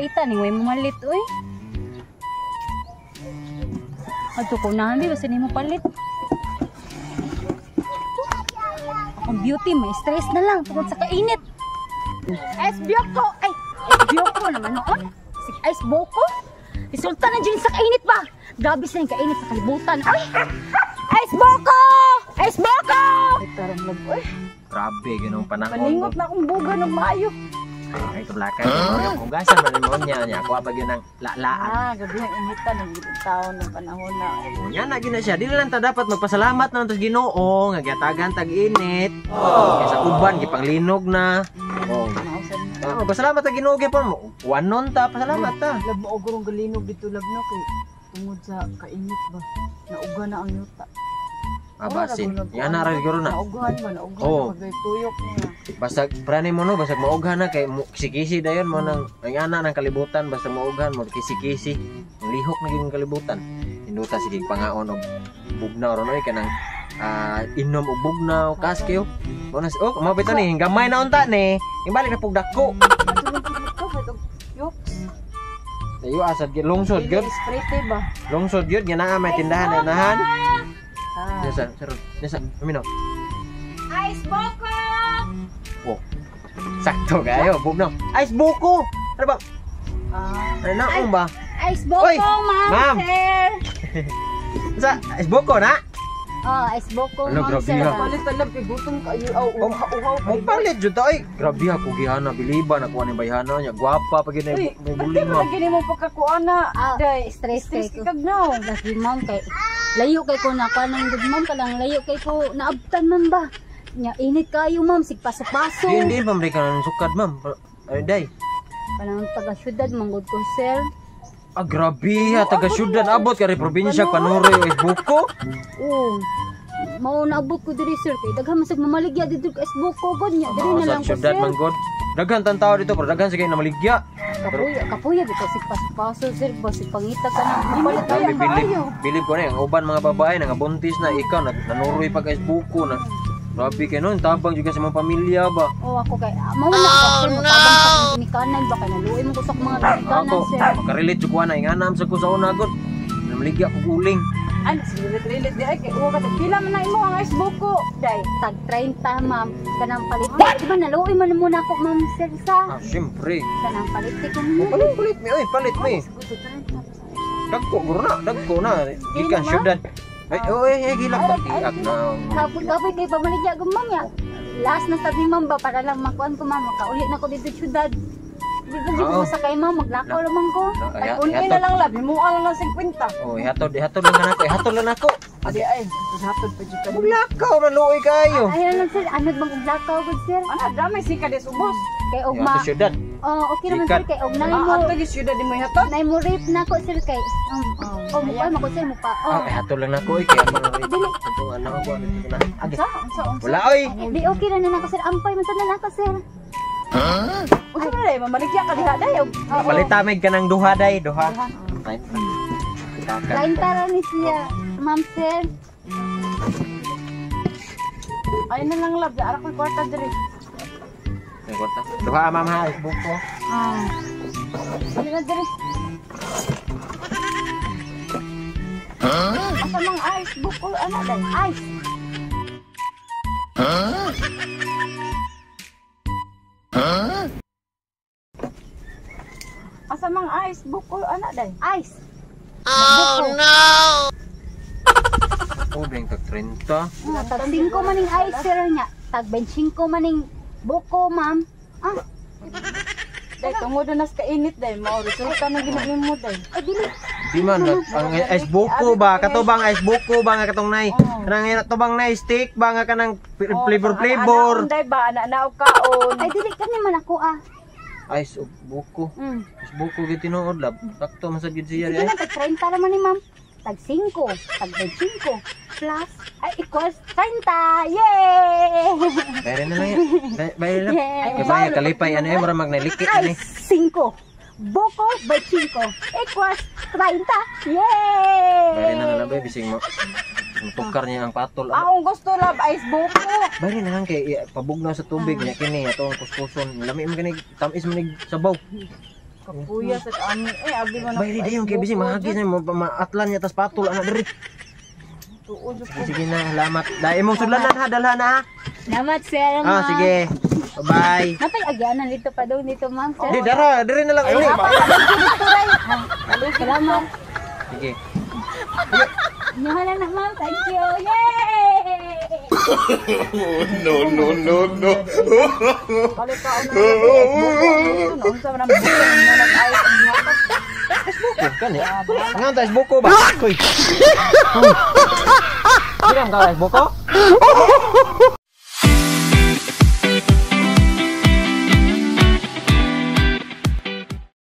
Kaita ni way mamalit oy. Adto ko na bi basta nimo palit. Akong beauty may stress na lang tungod sa kainit. Ice biyoko ay biyoko naman noon. Si ice boko. Resulta na dyan sa kainit ba? Grabe sa yung kainit sa kalibutan. Ay! Ice boko! Ice boko! Ay, tarang love, oy. Grabe ganung panahon. Malingot na akong buga ng maayo. Ay, tublaka. Hugasan man mo niya niya. Kuha pa gyud ng lalaan. Ah, gabi ang initan ng taon ng panahon na. O, Nya na gyud na siya. Dili lang ta dapat magpasalamat na sa Ginoo nga gihatagan tag init. Kaysa uban gipanglinog na. Oh. Nausan na. Oh, pasalamat ta Ginoo gyud mo. Wanon ta, pasalamat ta. Love mo ogorong galinog dito love no kay tungod sa kainit ba. Nauga na ang yuta. Abasin. Yan na ra siguro na. Naugahan ba, naugahan Oo. na tuyok niya. Basta prani mo no, basta maughan na kay kisi-kisi dayon mo nang ang ana ng kalibutan basta maughan mo kisi-kisi. Ang lihok na gyud ang kalibutan. Induta sige pangaon og bugnaw ron oy kanang inom og bugnaw kas kayo. Mo na oh, mao bitaw ni gamay na unta ni. Ibalik na pug dako. Yoks. Ayo asad gyud lungsod gyud. Sprite ba? Lungsod gyud nga naa may tindahan nahan. Ah. Nasa sir, nasa amino. Ice boko! Oh. Sakto kayo, bugnaw. Ice buko. Ano ba? Ah. Ano na ba? Ice boko, Oy, ma'am, ma'am. sir! Sa ice buko na? Oh, ice boko, Ano, ma'am, grabe sir. ha. Palit na lang kay gutom kayo. Aw, uhaw, uhaw. Mo palit jud ta ay. Grabe ha kugihana biliba na kuha ni bayhana niya. Gwapa pa gyud na Uy, may ba't buling di mo. mo gini mo pagkakuan na? Ah, Day, stress stress kay ko. kag now. Lagi, ma'am, kay layo kay ko na kanang good ma'am kalang layo kay ko naabtan man ba. Nya init kayo, ma'am, sig paso-paso. Di di pa ka ng sukad, ma'am. Ay day. Kanang taga syudad manggod ko, sir. Ah, grabe ha taga syudad abot kay probinsya Panuroy o Buko. Oo. Mao naabot ko diri, sir, kay daghan man sad mamaligya didto ka buko god nya diri na Sa lang ko, syudad sir. man god. Daghan tan tao dito pero daghan sige na maligya. Kapuya, kapuya bitaw sig paso-paso, sir, basig pangita ka na. Mapalit Grabe kaya bilib. kaayo. Bilib ko na ang uban mga babae nga buntis na ikaw nanuroy pa kay Buko na. Grabe kay nun, tabang juga sa mga pamilya ba. Oh, ako kay mao na ako, sir, motabang sa akong ginikanan ba kay naluoy mo ko sa akong mga ginikanan, Ako, sir. makarelate jud ko ana inganam sa ko sa una god. Namaligya ko guling. Ano, silit-lilit di ay kay uwa ka. Pila man na imo ang ice buko. Day. Tag 30, ma'am, kanang palit. Di ba naluoy man muna ako, ma'am, sir, sa Ah, siyempre. kanang palit ko Oh, niyo. palit, palit mi, oy, palit mi. Dagko guro na, dagko na. Gikan syudad. Ay, oy, ay, gilak ba tiak na. Kapoy kapoy kay pamaligya ko, ma'am ya. Last na sabi, ma'am ba para lang makuan ko, ma'am, makauli na ko dito syudad. Dito jud ko sa kay ma'am, maglakaw lamang ko. Ay, Unti na lang lab, himuan na lang 50. Oh, ihatod, ihatod lang kanako, ihatod lang nako. Adi ay, hatod pa jud ka. Maglakaw man luoy kayo. Ay lang sir, anad bang og lakaw gud, sir? Ana, damay si ka des ubos. Kay og ma. Ihatod syudad. Oh, okay naman sir Sikat. kay og nay Ah, mo. ato gyud syudad di mo hatod. Nay mo rape na ko, sir, kay oh, mo ko sir mo pa. Oh. Ah, ihatod lang nako oy kay man dili. Atong anak ko ano na. Agi. Unsa? Unsa? Unsa? Wala oy. Di okay ra na nako, sir. Ampay man sad na nako, sir. Unsa na day mamaligya ka diha day? Oo. Palitamig ka ng duha day, duha. Ay. Lain tara ni siya, ma'am sir. Ay na lang lab, ara ko'y kwarta diri. Ay, kwarta. Duha ma'am ha, buko. Ah. Dili na diri. Asa mang ice buko ana day? Ice. Asa mang ice buko ana day? Ice. Oh no. Oh, beng tag 30. Oh, tag 5 maning ice, sir nya. Tag 25 maning buko, ma'am. Ah, Day tungod na nas kainit day, mao resulta na ginamit mo day. Ay dili. Di man ang ice buko ba kato bang ice buko ba nga katong nay. Kanang ito bang nay steak ba nga kanang flavor flavor. Ana day ba ana na og kaon. Ay dili kani man ako ah. Ice ug buko. Ice buko gyud tinuod lab. Sakto man sad gyud siya Sige di. na, tag 30 naman ni ma'am. Tag 5, tag 25, plus, ay, equals 30! Yay! Bayar na lang yan. Bayar lang. Yeah. Kay baya kalipay ano eh mura magnaliki Ay, ani. 5. Buko by 5 equals 30. Yay! Bayar na lang bay bising mo. Mutukar niya ang patol. Ano? Akong gusto lab ice buko. Bayar na lang kay pabugnaw sa tubig niya kini atong kuskuson. Lami man kini tamis man ni sabaw. Kapuya sa ani eh abi man ako. Bayri dayon kay bisig mahagis na mo maatlan niya tas patol ana diri. Tuod jud ko. Sige na, salamat. Dai imong sudlanan ha, dalhan ha. Salamat, sir. Ah, Ma'am. sige. Bye-bye. Napay agyanan dito pa daw nito, ma'am, sir. Di dara, diri na lang uli. Salamat. Sige. Inyohan na, ma'am. Thank you. Yay! No, no, no, no. Kalit ka na dito no unsa man ang buko mo nag ice ang gihatag. Buko kani. Nga ta buko ba? Kuy. Bilang ka buko?